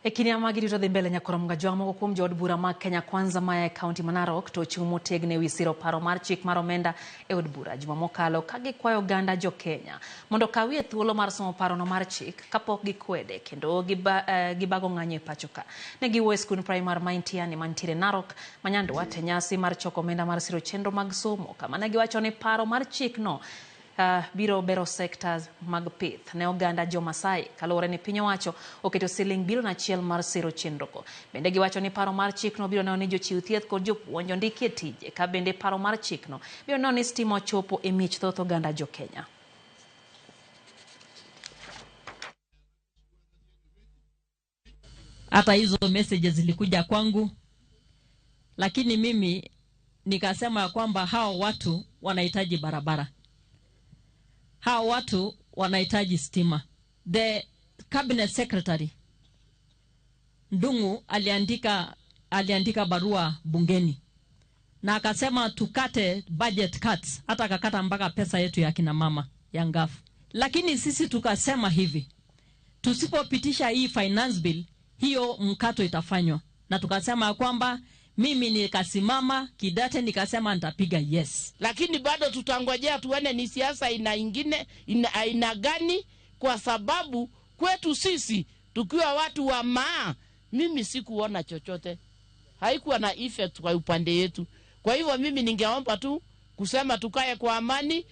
E kinde ma girito dhi mbele nyakoro Mgajwang' moko kuom jood bura mag Kenya Kwanza maya e kaunti ma Narok to ochung' motegno ewi siro paro mar chik mar omenda e od bura juma mokalo ka gikwayo oganda jo Kenya mondo okawie thuolo mar somo parono mar chik kapok gikwede kendo gibago ng'anyo e pacho ka. Ne giwuoyo e skund primar ma Intiani mantiere Narok ma Nyandwat e nyasi mar choko omenda mar siro chenro mag somo kama ne giwacho ni paro mar chikno biro bero sectors mag pith ne oganda jo Masai kaluwore ni piny owacho oketo siling bilion 1 mar siro chenrogo. Bende giwacho ni paro mar chikno biro neno ni jochiw thieth kod jopuonj ondiki e tije, ka bende paro mar chikno biro neno ni stima ochopo e miech thoth oganda jo Kenya. Hata hizo messages zilikuja kwangu, lakini mimi nikasema kwamba hao watu wanahitaji barabara, hao watu wanahitaji stima. The cabinet secretary Ndung'u aliandika barua bungeni na akasema tukate budget cuts, hata akakata mpaka pesa yetu ya kina mama ya ngafu. Lakini sisi tukasema hivi, tusipopitisha hii finance bill, hiyo mkato itafanywa. Na tukasema kwamba mimi nikasimama kidate nikasema nitapiga yes. Lakini bado tutangojea tuone ni siasa ina ingine, ina aina gani, kwa sababu kwetu sisi tukiwa watu wa maa, mimi sikuona chochote. Haikuwa na effect kwa upande yetu. Kwa hivyo mimi ningeomba tu kusema tukae kwa amani.